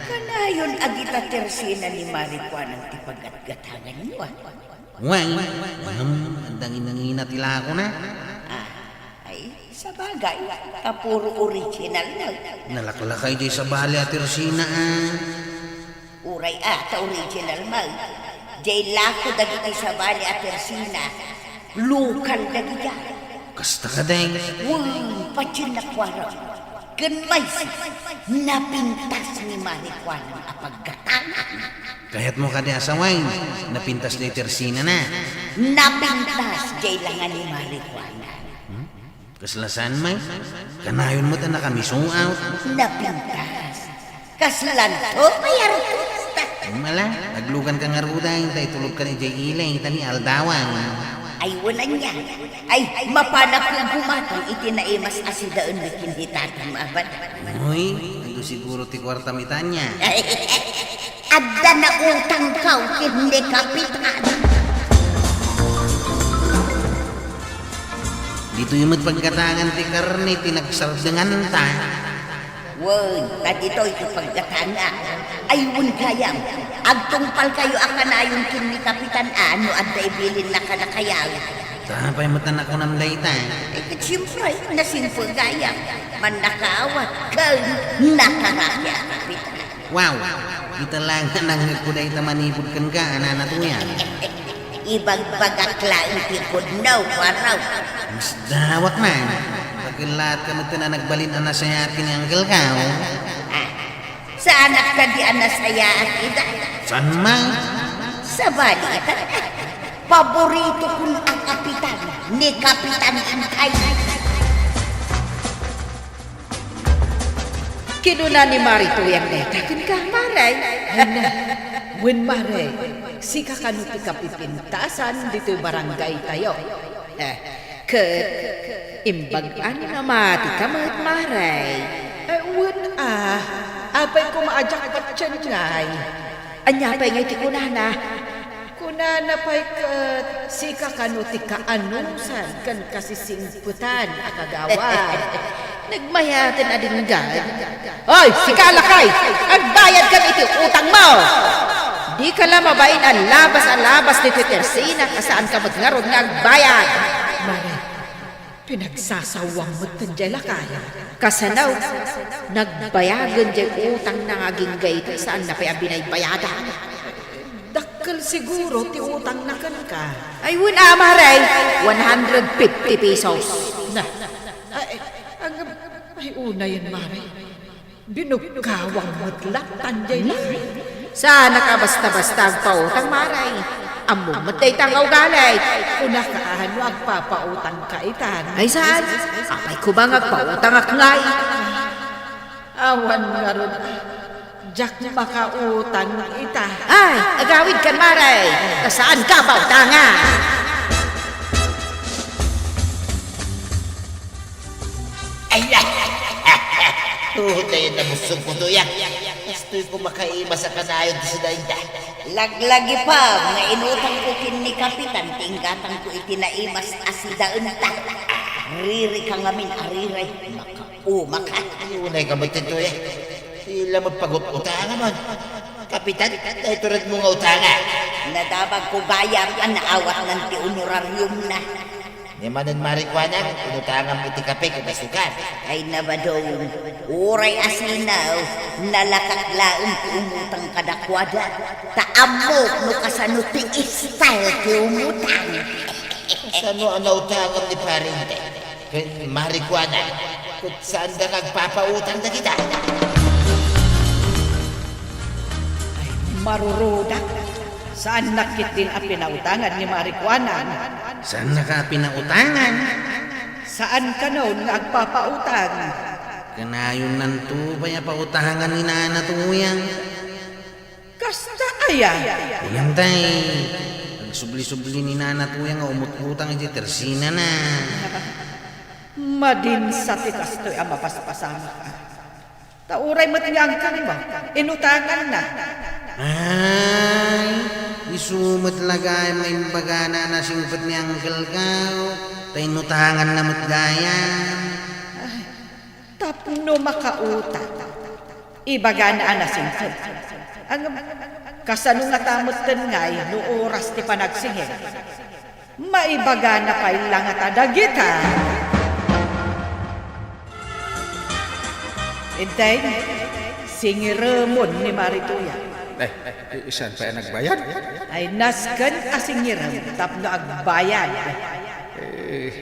Kanayon a dita tersina ni Mari Kuanang ti pagatgatanganyo, a? Wen, ngem adda ngingina ti lakona. Ah, ay, sabagay, ta puro original na. Nalaklakay diay sabali a tersina, a. Uray a, ta original man. Diay lako dagiti sabali a tersina, lokal dagiti. Kasta kadi? Wen, patiennak warang. Ken maysa, napintas ni Mari Kuanang a paggatangan. Kayatmo kadi a sawen, napintas diay tersinana? Napintas diay langa ni Mari Kuanang. Hmm? Kasla saan, May? Kanayon met a nakamisuaw. Napintas. Kaslanto pay a artista. Mala, agluganka ngaruden, ta itulodkan idiay ilay, ta ni aldawan. Ay, wen ania. Ay, mapanak nga gumatang iti naimas a sidaenmi ken ni tatam, aban. Uy, adu siguro ti kuartam ita ania. Adda nautangko ken ni Kapitan. Ditoy met paggatangan ti karne ti nagsardenganta. Wen, ta ditoy ti paggatangak. Ay, wen gayam, agtungpalkayo a kanayon ken ni Kapitan a no adda ibilinna kadakayo. Ta apay met a nakunam dayta? Eh, ket siempre, nasimple gayam. Mannakaawat ken nakaraki a Kapitan. Wow! Ita la nga nangngegko dayta manipud kenka, a Nana Tuyang. Ibagbagak laeng ti pudno, Kuarog. Masdawak man. Pakillaatka met a nagbalin a nasayaat ken ni angkelko. Ah, saanak kadi a nasayaat ida? Saan man? Sabali ita, paboritokon a kapitan, ni Kapitan Intay. Kinuna ni Mari Tuyang dayta kenka, Mare. Ay na, wen, Mare, sika kano ti kapipintasan ditoy barangaytayo. Eh, ket imbag-an a mati ka met, Mare. Eh, wen a, apay koma a diak patienna ngay? Ania pay ngay ti kunana? Kunana pay ket, sika kano ti kaanusan ken kasisingpetan a kagawad. Nagmayaten a dinggad. Oy, sika lakay! Agbayadkan iti utangmo! Dika la mabain a labas a labas ditoy tersina, ta saanka met ngarud nga agbayad. Mare, pinagsasawang met diay lakay. Kasano? Nagbayagen diay utangna nga agingga ita, saanna pay a binaybayadan. Dakkel siguro ti utangna kenka. Ay, wen a, Mare, one hundred fifty pesos. Na, ay, ay, ang, ay, unayen, Mare. Binugkawang met latta diay na. Saanka basta-basta agpautang, Mare. Ammom met dayta nga ugali. Kunaka a no agpapautangka itan. Ay, saan? Apay koma nga agpautangak ngay? Awan ngarud. Diak makautang ita. Ay, agawidkan, Mare. Ta saanka pautangan. Ay, ay, ay. Tuod na yun, nabusog ko, Tuyang. Kastoy ko makaimas a kanayon ti sidaenda. Laglagipem nga inutangko ken ni Kapitan ti inggatangko iti naimas a sidaenta. Ririka ngamin a riray. Maka- O, maka-, unay ka met ditoy, eh. Ti la magpagut-utangan man. Kapitan, daytoy ret mo nga utanga. Nadamagko gayam a naawatnan ti honorariumna. Ni manen Mari Kuanang, inutangam iti kape ken asukar. Ay, nabadong, uray a sinaw, nalakak laeng ti umutang kadakuada. Ta ammok no kasano ti style ti umutang. Kasano a nautangam ni Pari Intay? Ken Mari Kuanang, ket saanda nga agpapautang dagita. Ay, Marurudak. Saannak ketdin a pinautangan ni Mari Kuanang. Saannaka a pinautangan? Saan kanon nga agpapautang. Kanayonnanto pay a pautangan ni Nana Tuyang. Kasta aya? Kunam tay, agsubli-subli ni Nana Tuyang nga umut-utang iti tersinana. Madin sa ti kastoy a mapaspasamak. Ta uray met nga angkanmo, inutanganna. Ay, isu met la gayam nga imbagana a nasingpet ni Uncle Kao, ta inutanganna met gayam. Ay, tapno makautang, ibagana a nasingpet. Ngem, kasano ngata metten ngay no oras ti panagsingir? Maibagana pay la ngata dagita. Integ, singiremon ni Mari Tuyang. Ay, saan pay a nagbayad? Ay, nasken a singirem tapno agbayad. Eh,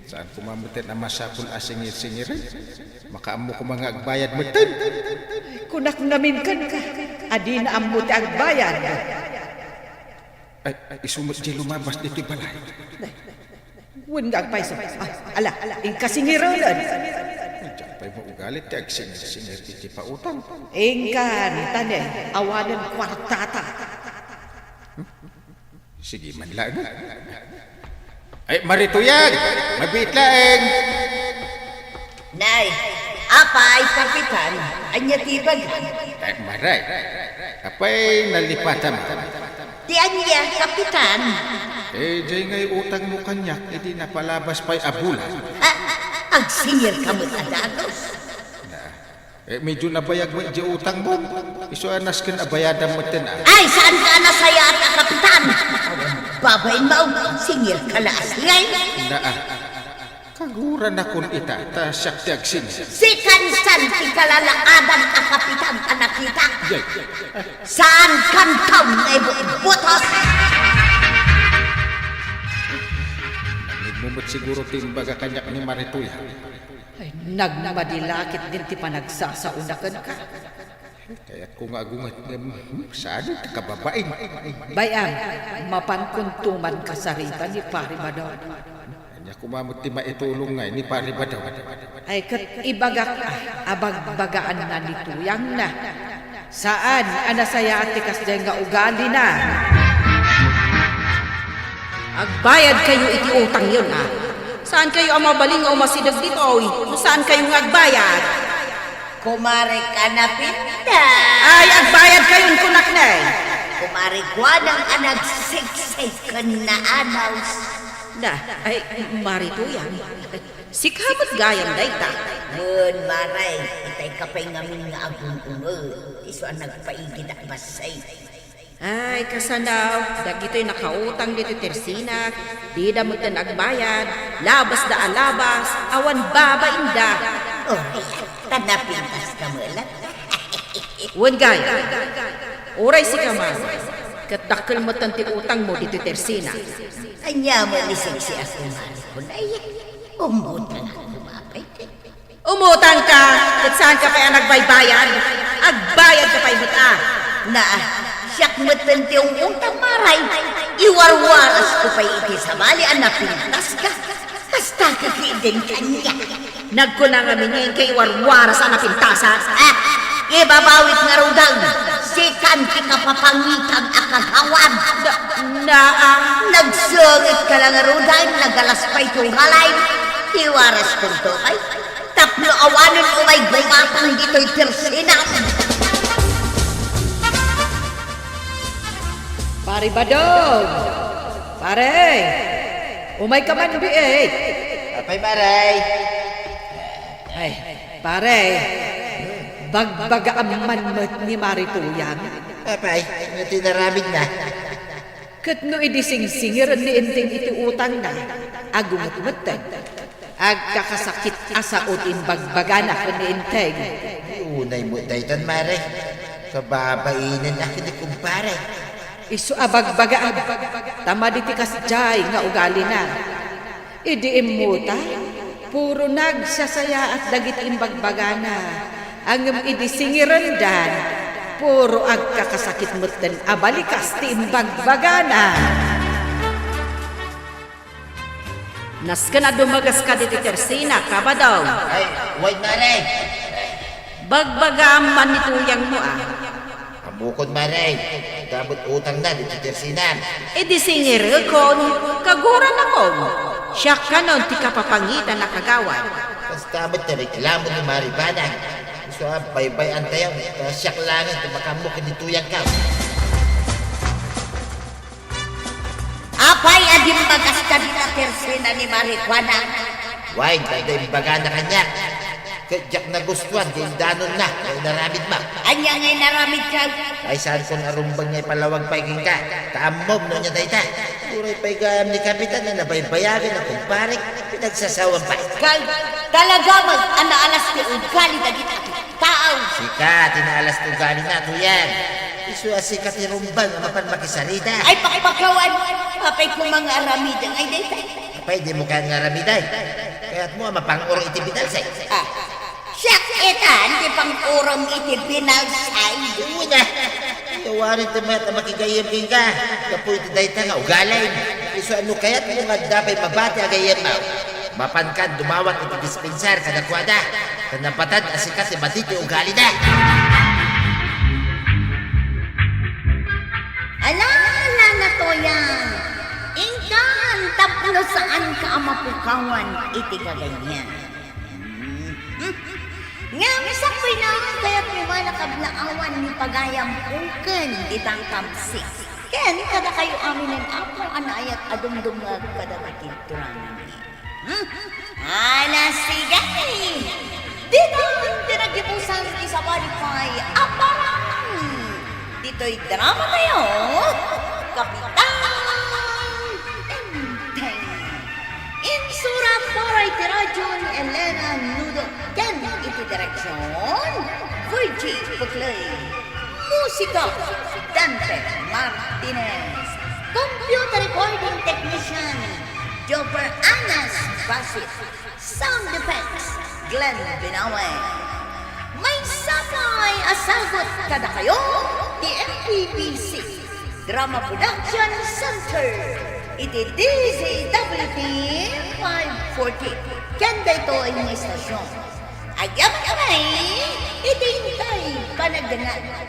saan koma metten a masapul a singir-singiren? Makaammo koma nga agbayad metten. Kunak ngamin kenka, a dina ammo ti agbayad. Ay, ay, isu met diay lumabas ditoy balay. Wen nga agpayso. Ah, ala, inka singirenen. Diak pay maugali ti agsingir-singir iti pautang. Inkan, ta ne, awanen kuartata. Sige man laeng. Ay, Mari Tuyang! Mabiit laeng! Nay, apay, Kapitan, ania ti ibagam? Ay, Mari, apay nalipatam? Ti ania, Kapitan? Eh, diay ngay utangmo kaniak, idi napalabas pay a bulan. Ah, agsingirka met a dagus. Na, eh, medyo nabayag met diay utangmo. Isu a nasken a bayadam metten a. Ay, saanka a nasayaat a Kapitan? Awan babain maong, singirka la a siren. Na, ah. Kaguranakon ita, ta siak ti agsingir. Sikan san ti kalalaadam a Kapitan a nakita. Yay. Saankan taon nga ibubutos. Nangigmo met siguro ti imbaga kaniak ni Mari Tuyang. Ay, nagmadi la ketdin ti panagsasaona kenka. Kayatko nga agunget ngem, hmm, saan ti kababain? Bay-am, mapankon tuman kasarita ni Pari Badong. Ania koma met ti maitulong ngay ni Pari Badong? Ay, ket ibagak a, a bagbagaanna ni Tuyangna. Saan a nasayaat ti kasdiay nga ugalina. Agbayadkayo iti utangyon, a. Saankayo a mabalin nga umasideg ditoy no saankayo nga agbayad. Kumare ka na, Pinda. Ay, agbayadkayon kunak ne. Kumare Kuanang a nagsiksik ken naanaws. Na, ay, Mari Tuyang. Sika met gayam dayta. Wen, Mari, itay ka pay ngamin nga agun-unget. Isu a nagpaigid a bassit. Ay, kasano, dagitoy nakautang ditoy tersinak, dida metten agbayad, labasda a labas, awan babainda. Uray, ta napintaska met latta. Wen gayam, uray sika man, ket dakkel metten ti utangmo ditoy tersinak. Ania met ni siksi a kumare, kunay, umutang a kumapay. Umutangka, ket saanka pay a nagbaybayad? Agbayadka pay met a. Na, siak metten ti umutang, Mari. Iwarwarasko pay iti sabali a napintaska. Kasta ketdin kaniak. Nagkuna ngamin nga inka iwarwaras a napintasak. Ah, ibabawit ngaruden. Sikan ti kapapangitam a kagawad. Na, na, ah. Nagsengetka la ngaruden, nagalas pay ti ugalem. Iwaraskonto pay. Tapno awanen umay gumatang ditoy tersinak. Pari Badong! Pare! Umayka man biit! Apay, Mari? Ay, pare, bagbagaam man met ni Mari Tuyang. Apay, no ti inaramidna? Ket no idi singsingirem ni Enteng iti utangna, agunget metten. Agkakasakit a sao ti imbagbagana ken ni Enteng. Unay met daytan, Mari. Kababainen a ken ni kumpare. Isu a bagbagaam, ta madi ti kasdiay nga ugalina. Idi immuta, puro nagsasayaat dagiti imbagbagana, ngem idi singirendan, Puro agkakasakit metten a balikas ti imbagbagana. Nasken a dumagas kadi ti tersina, Kabadong. Ay, wen, Mare. Bagbagaam man ni tuyangmo, a. Ammokon, Mare. Adda met utangna ditoy tersinam. Idi singirekon, kaguranakon. Siak kanon ti kapapangitan a kagawad. Kasta met ti reklamo ni Mare Banang. Isu a baybay-antayo, ta siak laengen ti makaammo ken ni tuyangko. Apay a dimbagas kadi ta tersina ni Mare Juana? Wen, adda imbagana kaniak. Ket diak nagustuan ti indanonna nga inaramidmo. Ania nga inaramidko? Ay, saankon a rumbeng nga ipalawag pay kenka. Ta ammom no ania dayta. Uray pay gayam ni Kapitan a nabaybayagan a kumparek, pinagsasawam pay. Kal-, talaga met a naalas ti ugali dagiti tao. Sika ti naalas ti ugalina, tuyang. Isu a sika ti rumbeng a mapan makisarita. Ay, pakpakawan! Apay koma nga aramiden nga dayta? Apay, dimo kayat nga aramiden? Kayatmo a mapang-uro iti binalsay? A, siak itan ti pang-urom iti binalsay. Wen a, awanen ti mayat a makigayyem kenka gapu iti dayta nga ugalim. Isu a no kayatmo nga adda pay mabati a gayyemmo, mapankan dumawat iti dispensar kadakuada, ta nabatad a sika ti madi ti ugalida. Ala, ala, tuyang. Inkan tapno saanka a mapukawan iti kagayem. Hmm. Ngem sakbay na, kayatmo man a kablaawan ni pagayam ken ti tangkabsi. Ken kadakayo aminen, Apo, a naayat a dumdumngeg kadagiti turammi. Hmm? Ala, sige! Ditan ti naggibusan ti sabali pay a parang ditoy drama tayo, Kapitan Enteng. Insurat para iti radyo ni Elena Nudo ken iti direksyon, Virgie Puclay. Musika, Dante Martinez. Computer recording technician, Joper Anas Basit. Sound effects, Glenn Binawe. Maysa pay a sagut kadakayo ti M P B C Drama Production Center iti D Z W T five forty. Ken daytoy nga istasyon, agyaman kami iti intay panagdengngeg.